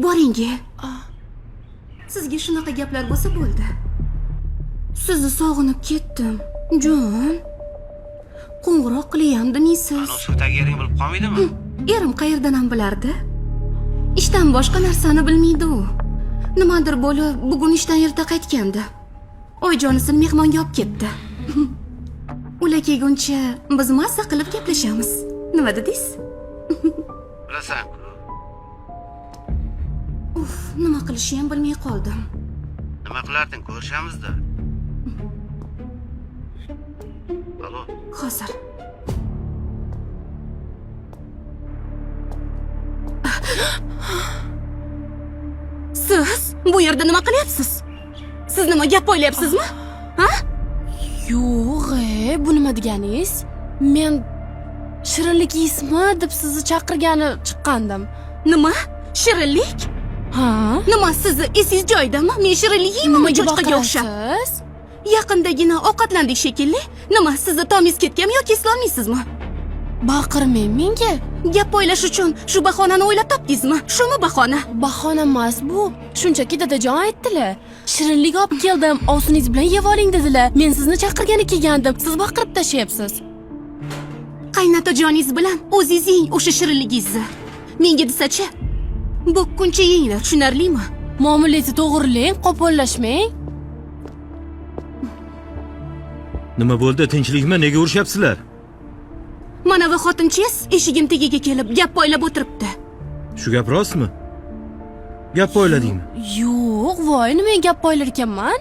Boring. Sizga shunaqa gaplar bo'lsa bo'ldi. Sizni sog'inib ketdim, jon. Qo'ng'iroq qilayam demaysiz. Ana suv ering bilib qolmaydimi? Erim qayerdan ham bilardi? Ishdan boshqa narsani bilmaydi u. Nimadir bo'lib, bugun ishdan erta qaytgandi. Oyjonisini mehmonga olib ketdi. Ular kelguncha biz mazza qilib gaplashamiz. Nima dedingiz? Bilasan-ku. Uf, nima qilishni ham bilmay qoldim. Nima qilarding, ko'rishamiz-da. Alo, Hozir. Siz bu yerda nima qilyapsiz? Siz nima gap o'ylayapsizmi? Ha? Yo'q, bu nima deganingiz? Men shirinlik yeysizmi deb sizni chaqirgani chiqqandim. Nima? Shirinlik? Ha? Nima sizni esingiz joyidami? Men shirinlik yeymanmi Nimaga cho'chqaga o'xshab? baqirasiz? Yaqindagina ovqatlandik shekilli. Nima sizni tomingiz ketganmi yoki eslolmaysizmi? Baqirmang menga. Gap o'ylash uchun shu bahonani o'ylab topdingizmi? Shumi bahona? Bahona emas bu. Shunchaki dadajon aytdilar. Shirinlik olib keldim, ovsiningiz bilan yeb oling dedilar. Men sizni chaqirgani kelgandim. Siz baqirib tashlayapsiz. Qaynatajoningiz bilan o'zingiz yeng o'sha shirinligingizni. Menga desachi, bo'kkuncha yenglar, tushunarlimi? Muomalangizni to'g'rilang, qo'pollashmang. Nima bo'ldi, tinchlikmi? Nega urishyapsizlar? Mana va xotinchingiz eshigim tagiga kelib gap poylab o'tiribdi. Shu gap rostmi? Gap poyladingmi? Yo'q, voy, nima gap poylar ekanman?